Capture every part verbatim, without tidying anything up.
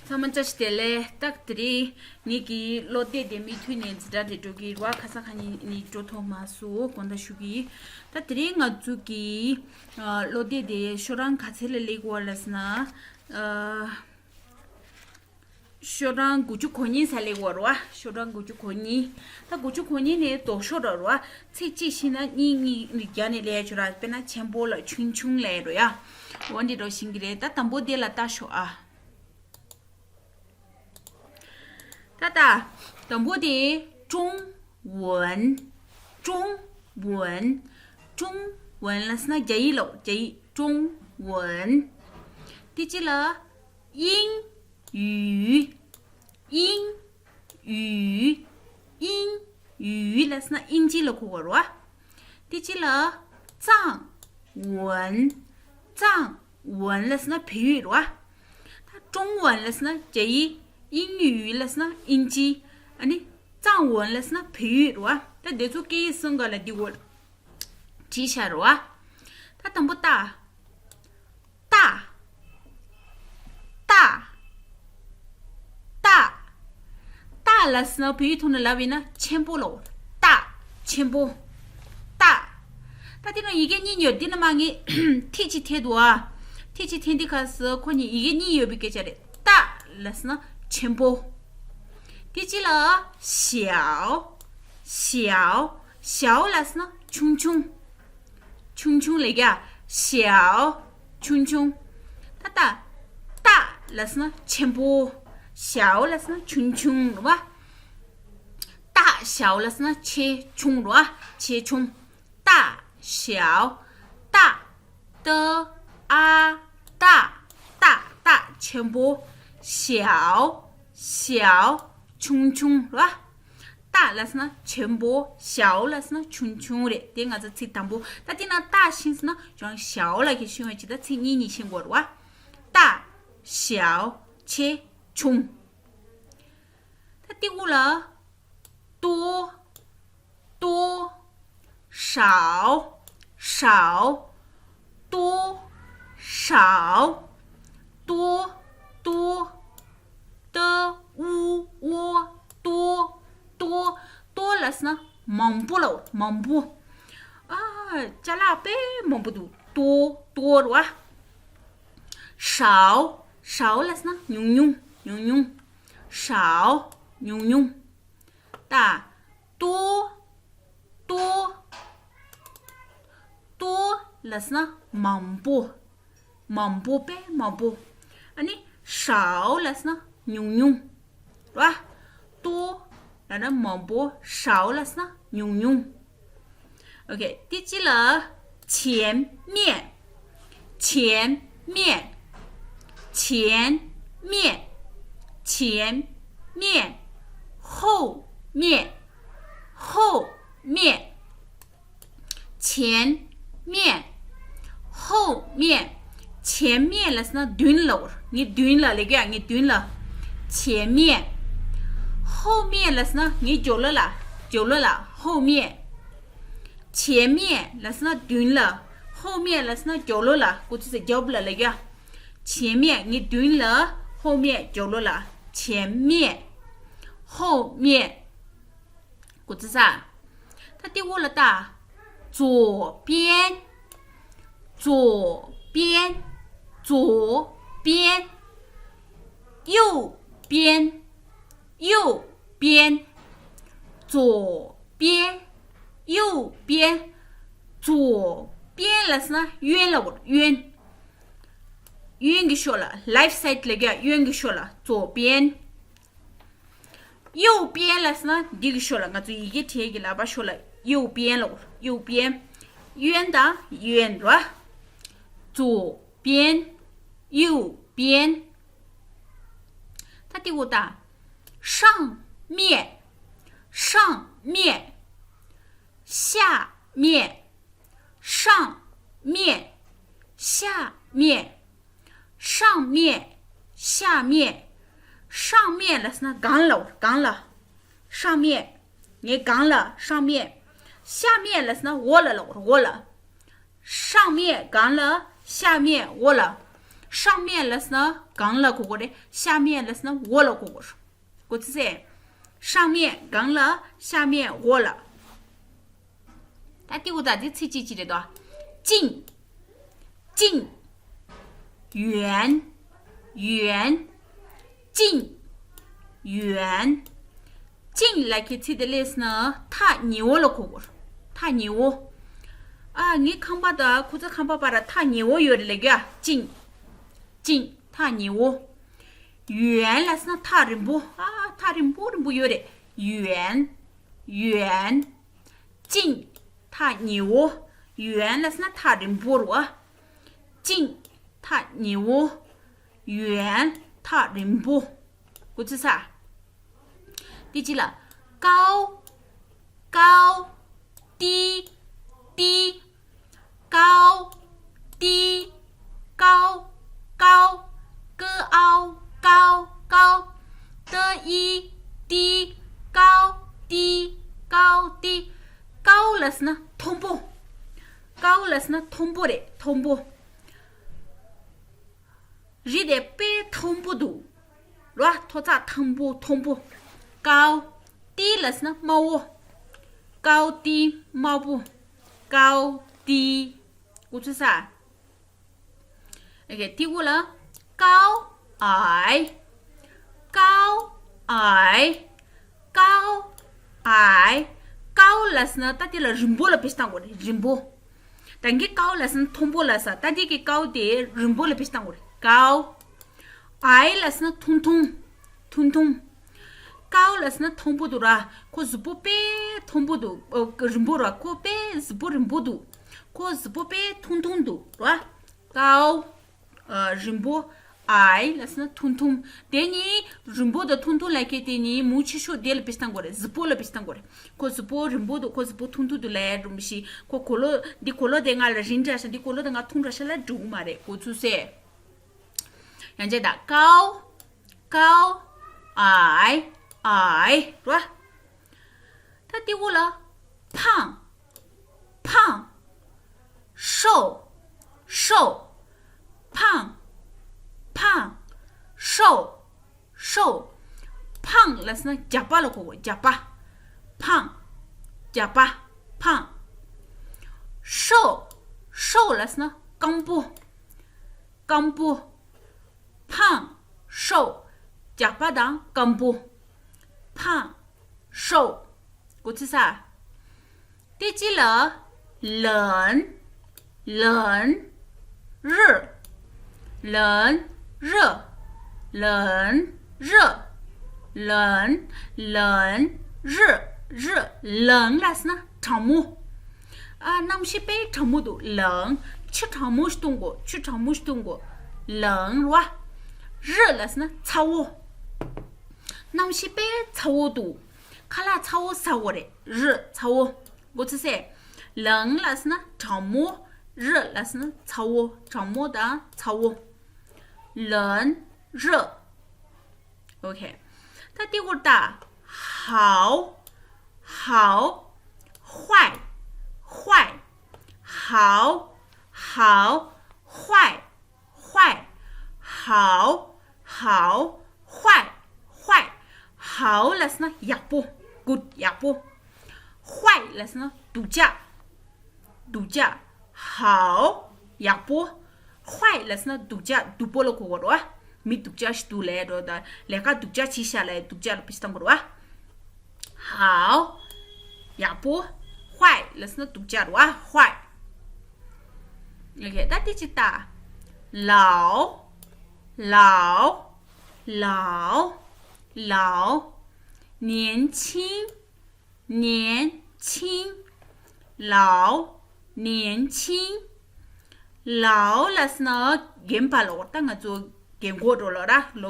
ཚང་མ་བཀྲ་ཤིས་བདེ་ལེགས། ད་དེ་རིང་ངེད་ཀྱི་བློ་གཏད་དེ་མུ་མཐུད་ནས་འཛིན་གྲྭ་དེ་འགྲོ་གི་རེད་བ། ཁ་སང་ཁ་ཉིན་ནས་འགྲོ་ཐུབ་མ་སོང་། དགོངས་དག་ཞུ་གི་ཡིན། ད་དེ་རིང་ང་ཚོ་གི་ཨ་བློ་གཏད་དེ་ཤོག་གྲངས་ག་ཚད་ལ་སླེབས་ཀྱི་ཡོད་རེད་ཟེར་ན། ཨ་ཤོག་གྲངས་དགུ་བཅུ་གོ་གཉིས་ཙམ་སླེབས་ཀྱི་ཡོད་རེད་བ། ཤོག་གྲངས་དགུ་བཅུ་གོ་གཉིས། ད་དགུ་བཅུ་གོ་གཉིས་ནས་ལྡོག་ཕྱོགས་རེད་བ། ཚིག་གཅིག་ཤེས་ན་གཉིས་གཉིས་རྒྱབ་ནས་སླེབས་ཡ་ཅིག་རེད། དཔེར་ན་ཆེན་པོ་ལ་ཆུང་ཆུང་ལབ་ཡ་རེད་ཡ། འོ་འདི་འདྲ་ཤེས་ཀྱི་རེད། ད་དང་པོ་དེ་ལ་ལྟ་ཤོག་ཨ། ད་ལྟ་དང་པོ་དེ་ཀྲུང་ཝུན། ཀྲུང་ཝུན། ཀྲུང་ཝུན་ལབ་ཟེར་ན་རྒྱ་ཡིག་ལ། རྒྱ་ཡིག་ཀྲུང་ཝུན། དེ་གཅིག་ལ་དབྱིན་ཡུས། དབྱིན་ཡུས། དབྱིན་ཡུས་ལབ་ཟེར་ན་དབྱིན་ཇི་ལ་གོ་དགོས་རེད་བ། དེ་གཅིག་ལ་藏文། 藏文 ལབ་ཟེར་ན་བལ་ཡུལ་རེད་བ། ད་中文 ལབ་ཟེར་ན་རྒྱ་ཡིག 英语 ལབ་ཟེར་ན་དབྱིན་ཇི། ཨ་ནི་藏文 ལབ་ཟེར་ན་བལ་ཡུལ་རེད་བ། ད་དེ་ཚོ་སྐད་ཡིག་གསུམ་ག་ལ་འདི་འོ་བྲིས་བཞག་རེད་བ། ད་དང་པོ་ཏ། ཏ། ཏ། ཏ་ལབ་ཟེར་ན་བོད་ཡིག་ཐོག་ནས་ལབ་ཡིན་ན་ཆེན་པོ་ལབ། ཏ། ཆེན་པོ། ཏ། ད་དེ་ནང་ཡི་གེ་གཉིས་ཡོད། འདི་ནང་མ་ངས་ཐིག་གཅིག་འཐེན་འདུག་ཨ། ཐིག་གཅིག་འཐེན་དུས་སྐབས་སུ་ཁོ་གཉིས་ཡི་གེ་གཉིས་ཡོད་པའི་སྐད་ཆ་རེད། ཏ་ལབ་ཟེར་ན་ཆེན་པོ། དེ་གཅིག་ལ་ཞའོ། ཞའོ། ཞའོ་ལབ་ཟེར་ན་ཆུང་ཆུང་། ཆུང་ཆུང་ལབ་ཀྱི་ཡ། 小། ཆུང་ཆུང་། ད་ལྟ་大 ལབ་ཟེར་ན་ཆེན་པོ། 小 ལབ་ཟེར་ན་ཆུང་ཆུང་རེད་བ། 大小 ལབ་ཟེར་ན་ཆེ་ཆུང་རེད་བ། ཆེ་ཆུང་། 大小། 大། ཏ། ཨ། ཏ། ཏ། ཏ། ཆེན་པོ། 小། 小། ཆུང་ཆུང་རེད་བ། 大 ལབ་ཟེར་ན་ཆེན་པོ། 小 ལབ་ཟེར་ན་ཆུང་ཆུང་རེད། དེ་ང་ཚོ་ཚིག་དང་པོ། ད་དེ་ན 大 ཤེས་ཟེར་ན་ཅང་ཞའོ་ལ་གི་ཤེས་པ་ཅིག་ད་ཚིག་གཉིས་གཉིས་ཤེས་དགོས་རེད་བ། 大། 小། ཆེ། ཆུང་། ད་དེ་གུ་ལ་多། 多། 少། 少། 多། 少། 多。 多。 ཏ། ཨུ། འོ། 多། 多། 多 ལབ་ཟེར་ན་མང་པོ་ལབ། མང་པོ། ཨ། ཅ་ལག་དཔེ་མང་པོ་འདུག 多。 多 རེད་བ། 少། 少 ལབ་ཟེར་ན་ཉུང་ཉུང་། ཉུང་ཉུང་། 少། ཉུང་ཉུང་། ཏ། 多། 多། 多 ལབ་ཟེར་ན་མང་པོ། མང་པོ། དཔེ་མང་པོ། ཨ་ནི་少 ལབ་ཟེར་ན་ཉུང་ཉུང་། རེད་བ། 多 ལབ་ན་མང་པོ། 少 ལབ་ཟེར་ན་ཉུང་ཉུང་། ཨོ་ཁེ། དེ་གཅིག་ལ་前面། 前面། 前面། 前面། 后面。 后面。 前面。 后面。 前面 ལབ་ཟེར་ན་མདུན་ལ། ངའི་མདུན་ལ་ལབ་ཀྱི་ཡ། ངའི་མདུན་ལ། 前面། 后面 ལབ་ཟེར་ན་ངའི་རྒྱབ་ལོགས་ལ། རྒྱབ་ལོགས་ལ། 后面། 前面 ལབ་ཟེར་ན་མདུན་ལ། 后面 ལབ་ཟེར་ན་རྒྱབ་ལོགས་ལ། གོ་ཚོད་ཟེར། རྒྱབ་ལ་ལབ་ཀྱི་ཡ། 前面། ངའི་མདུན་ལ། 后面། རྒྱབ་ལོགས་ལ། 前面། 后面། གོ་ཚོད་ས། ད་དེ་འོག་ལ་ལྟ། 左边། 左边། 左边། 右边། 右边། 左边。 右边། 左边 ལབ་ཟེར་ན་གཡོན་ལ། གཡོན། གཡོན་གྱི་ཕྱོགས་ལ། left side ལབ་ཀྱི་ཡ། གཡོན་གྱི་ཕྱོགས་ལ། 左边། 右边 ལབ་ཟེར་ན་འདི་གི་ཕྱོགས་ལ། ང་ཚོ་ཡི་གེ་བྲིས་ཀྱི་ལག་པ་ཕྱོགས་ལ། 右边 ལ། 右边། གཡོན་དང་གཡོན་ར། 左边། 右边། ད་དེ་འོག་ལྟ། 上面། 上面། 下面། 上面། 下面། 上面། 下面། 上面 ལབ་ཟེར་ན་སྒང་ལ། སྒང་ལ། 上面། ངའི་སྒང་ལ། 上面། 下面 ལབ་ཟེར་ན་འོག་ལ་ལ། འོག་ལ། 上面 སྒང་ལ། 下面 འོག་ལ། 上面 ལབ་ཟེར་ན་གང་ལ་གོ་དགོས་རེད། 下面 ལབ་ཟེར་ན་འོག་ལ་གོ་དགོས་རེད། གོ་ཚོད་རེད། 上面 གང་ལ། 下面 འོག་ལ། ད་དེ་འོ་ད་དེ་ཚིག་གཅིག་གཅིག་རེད་དོ། 近 近 圆 圆 近 圆 近 ལབ་མཁན་ཚིག་དེ་ལབ་ཟེར་ན་ཐག་ཉེ་བོ་ལ་གོ་དགོས། ཐག་ཉེ་བོ། ཨ་ངའི་ཁང་པ་དང་ཁོ་ཚོའི་ཁང་པ་བར་ཐག་ཉེ་བོ་ཡོད་རེད་ལབ་རྒྱུ། 近 近 ཐག་ཉེ་བོ། 圆 ལབ་ཟེར་ན་ཐག་རིང་པོ། ཨ་ཐག་རིང་པོ་རིང་པོ་ཡོད་རེད། 远 圆 近 ཐག་ཉེ་བོ། 远 ལབ་ཟེར་ན་ཐག་རིང་པོ་རེད་བ། 近 ཐག་ཉེ་བོ། 远 ཐག་རིང་པོ། གོ་ཚོད་རེད། དེ་གཅིག་ལ། 高 高 低 低 高 低 高 高 ཀ་ཨའོ་ཀའོ་ཀའོ། 的 一 的 高 的 高 的 高 ལབ་ཟེར་ན་མཐོན་པོ། 高 ལབ་ཟེར་ན་མཐོན་པོ་རེད། མཐོན་པོ། རི་དེ་དཔེ་མཐོན་པོ་འདུག་ར། མཐོ་ཚད་མཐོན་པོ། མཐོན་པོ། 高 低 ལབ་ཟེར་ན་དམའ་བོ། 高低 དམའ་བོ། 高低 གོ་ཚོད་རེད། ཨོ་ཁེ། དེ་འོ་ལ། 高矮 高矮 高矮 高 ལབ་ཟེར་ན་ད་དེ་ལ་རིང་པོ་ལ་བེད་སྤྱོད་བཏང་དགོས་རེད། རིང་པོ། ད་གིན་高 ལབ་ཟེར་ན་མཐོན་པོ་ལབ་ས། ད་འདི་གི་高དེ་རིང་པོ་ལ་བེད་སྤྱོད་བཏང་དགོས་རེད། 高 矮 ལབ་ཟེར་ན་ཐུང་ཐུང་། ཐུང་ཐུང་། 高 ལབ་ཟེར་ན་མཐོན་པོ་འདུག་ར། ཁོ་གཟུགས་པོ་དཔེ་མཐོན་པོ་འདུག་ཨོ། རིང་པོ་ར། ཁོ་དཔེ་གཟུགས་པོ་རིང་པོ་འདུག་ཁོ་གཟུགས་པོ་དཔེ་ཐུང་ཐུང་འདུག་ར། 高 ཨ། རིང་པོ། 矮 ལབ་ཟེར་ན་ཐུང་ཐུང་། དེ་ནི་རིང་པོ་དང་ཐུང་ཐུང་ལབ་མཁན་དེ་ནི་མུ་ཆེ་ཤོས་དེ་ལ་བེད་སྤྱོད་བཏང་དགོས་རེད། གཟུགས་པོ་ལ་བེད་སྤྱོད་བཏང་དགོས་རེད། ཁོ་གཟུགས་པོ་རིང་པོ་འདུག་ཁོ་གཟུགས་པོ་ཐུང་ཐུང་འདུག་ལབ་རུང་མི་ཤེས། ཁོ་གོས་ལོག་འདི་གོས་ལོག་དེ་ང་ལ་རིང་དྲགས་ཤག་འདི་གོས་ལོག་དེ་ང་ཐུང་དྲགས་ཤག་ལབ་འགྲིག་གི་མ་རེད། གོ་ཚོད་རེད། ཡང་བྱས་ད། 高 高 矮 矮 ར། ད་དེ་འོ་ལ། 胖 胖 瘦 瘦 胖 胖 瘦 瘦 胖 ལབ་ཟེར་ན་རྒྱགས་པ་ལ་གོ་དགོས། རྒྱགས་པ། 胖 རྒྱགས་པ། 胖 瘦 瘦 ལབ་ཟེར་ན་སྐམ་པོ། སྐམ་པོ། 胖 瘦 རྒྱགས་པ་དང་སྐམ་པོ། 胖 瘦 གོ་ཚོད་རེད། དེ་གཅིག་ལ། 冷 冷 热 冷 热 冷 热 冷 冷 热 热 冷 ལབ་ཟེར་ན་གྲང་མོ། ཨ། གནམ་གཤིས་དཔེ་གྲང་མོ་འདུག 冷 ཆུ་གྲང་མོ་ཞིག་འཐུང་དགོས། ཆུ་གྲང་མོ་ཞིག་འཐུང་དགོས། 冷 ར། 热 ལབ་ཟེར་ན་ཚ་བོ། གནམ་གཤིས་དཔེ་ཚ་བོ་འདུག་ཁ་ལག་ཚ་བོ་ཟ་དགོས་རེད། 热 ཚ་བོ། གོ་ཚོད་རེད། 冷 ལབ་ཟེར་ན་གྲང་མོ། 热 ལབ་ཟེར་ན་ཚ་བོ། གྲང་མོ་དང་ཚ་བོ། 冷 热 ཨོ་ཁེ། ད་དེ་འོ་ལ། 好 好 坏 坏 好 好 坏 坏 好 好 坏 坏 好 ལབ་ཟེར་ན་ཡག་པོ། good ཡག་པོ། 坏 ལབ་ཟེར་ན་སྡུག་ཅག་སྡུག་ཅག 好 ཡག་པོ། 坏 ལབ་ཟེར་ན་སྡུག་ཅག་སྡུག་པོ་ལ་གོ་དགོས་རེད་བ། མི་སྡུག་ཅག་ཞིག་འདུག་ལབ་རེད་བ། ད་ལས་ཀ་སྡུག་ཅག་བྱས་ཤག་ལབ་སྡུག་ཅག་ལ་བེད་སྤྱོད་བཏང་དགོས་རེད་བ། 好 ཡག་པོ། 坏 ལབ་ཟེར་ན་སྡུག་ཅག་རེད་བ། 坏 ཨོ་ཁེ། ད་དེ་གཅིག་ལྟ། 老 老 老 老 年轻 年轻 老 年轻 老 ལབ་ཟེར་ན་རྒན་པ་ལ་གོ། ད་ང་ཚོ་རྒན་གོག་འགྲོ་ལ་ར། ལོ་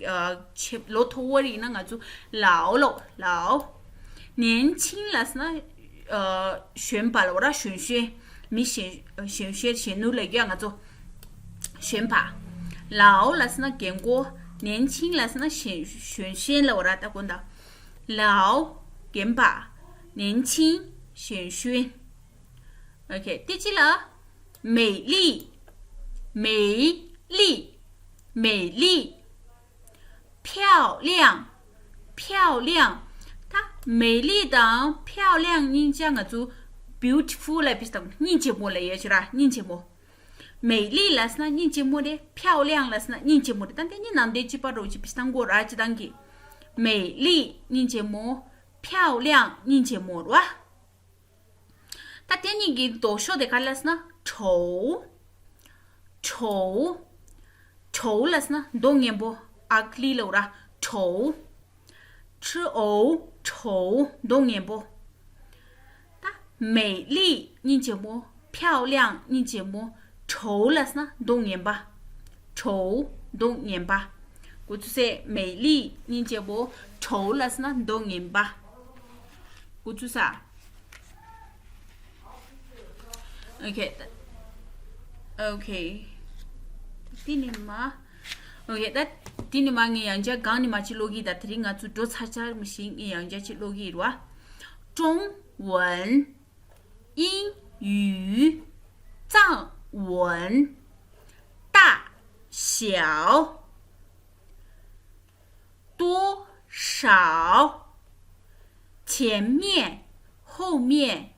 ཨ་ཆེ་ལོ་མཐོ་བོ་རིགས་ན་ང་ཚོ 老 ལ་གོ། 老 年轻 ལབ་ཟེར་ན་ཨ་གཞོན་པ་ལ་གོ་ར། གཞོན་གཞོན། མི་གཞོན་གཞོན་གཞོན་གཞོན་ནུ་ལབ་རྒྱུ་ང་ཚོ་གཞོན་པ། 老 ལབ་ཟེར་ན་རྒན་གོག 年轻 ལབ་ཟེར་ན་གཞོན་གཞོན་གཞོན་ལ་གོ་ར། ད་དགོངས་དག 老 རྒན་པ། 年轻 གཞོན་གཞོན། ཨོ་ཁེ། དེ་གཅིག་ལ། 美丽 美丽丽，美丽。漂亮，漂亮。ད་美丽དང་漂亮སྙིང་རྗེ་ང་ཚོ་beautiful ལབ་པའི་སྟེང་སྙིང་རྗེ་མོ་ལབ་ཡོད་ཅི་ར། སྙིང་རྗེ་མོ། 美丽ལབ་ན་སྙིང་རྗེ་མོ་རེད། 漂亮ལབ་ན་སྙིང་རྗེ་མོ་རེད། ད་དེ་གཉིས་ནང་དེ་གཅིག་པ་འགྲོ་གཅིག་པའི་སྟེང་གོ་ར་གཅིག་སྟེང་གི། 美丽སྙིང་རྗེ་མོ། 漂亮སྙིང་རྗེ་མོ་ར། ད་དེ་གཉིས་ཀྱི་ལྡོག་ཕྱོགས་དེ་ག་ལབ་ན་丑། 丑། 丑ལབ་ན་མདོག་ངན་པོ། ugly ལབ་ར། 丑། 丑། 丑། མདོག་ངན་པོ། ད་美丽སྙིང་རྗེ་མོ། 漂亮སྙིང་རྗེ་མོ། 丑ལབ་ན་མདོག་ངན་པ། 丑། མདོག་ངན་པ། 我就是美丽སྙིང་རྗེ་མོ། 丑ལབ་ན་མདོག་ངན་པ། 我就是 okay. Okay. དེ་ནི་མ། Okay. ད་དེ་ནི་མ་ངས་ཡང་བསྐྱར་སྒང་ནི་མ་ཅིག་ཀློག་གི། ད་དེ་རིང་ང་ཚོ་འགྲོ་ཚར་ཚར་མི་ཤེས། ངས་ཡང་བསྐྱར་ཅིག་ཀློག་གི་རེད་བ། 中文、英语、藏文、大小、多少、前面、后面、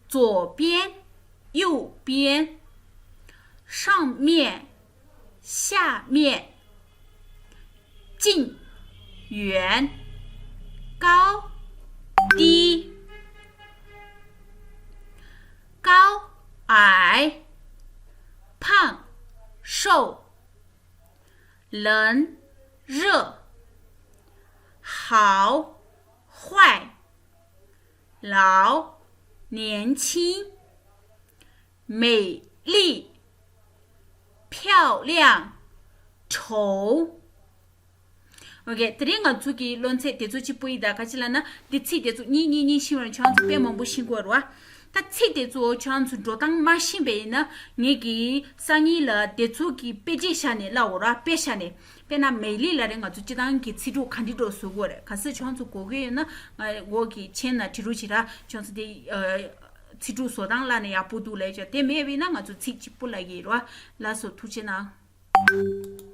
左边、右边、上面、下面、近、远、高、低、高、矮、胖、瘦、冷、热、好、坏、老、年轻、美丽、漂亮、丑。 Okay. དེ་རིང་ང་ཚོ་གི་སློབ་ཚན་དེ་ཚོ་གཅིག་པུ་ཡིན། ད་ག་ཅི་ལབ་ན་འདི་ཚིག་དེ་ཚོ་གཉིས་གཉིས་གཉིས་ཤེས་པ་ན་ཁྱོད་ཚོ་དཔེ་མང་པོ་ཤེས་གོ་རེད་བ། ད་ཚིག་དེ་ཚོ་ཁྱོད་ཚོ་འགྲོ་སྟངས་མ་ཤེས་པ་ཡིན་ན་ངེད་ཀྱི་སང་ཉིན་ལ་དེ་ཚོ་གི་དཔེ་ཆ་བཞག་ནས་ལབ་འོ་ར། དཔེ་བཞག་ནས། དཔེར་ན་美丽ལབ་རེད། ང་ཚོ་སྤྱིར་བཏང་གི་ཚིག་གྲོགས་ག་འདྲ་འགྲོ་བཟོ་དགོས་རེད། གལ་སྲིད་ཁྱོད་ཚོ་དགོས་ཀྱི་ཡོད་ན་ང་འོག་གི་མཆན་ནང་བྲིས་རོགས་བྱེད་ར། ཁྱོད་ཚོ་དེ་ཚིག་གྲོགས་བཟོ་སྟངས་ལབ་ན་ཡག་པོ་འདུག་ལབ་ཀྱང་། དེ་མེད་པ་ཡིན་ན་ང་ཚོ་ཚིག་གཅིག་པུ་ལབ་ཀྱི་རེད་བ། ལགས་སོ། ཐུགས་རྗེ་གནང་།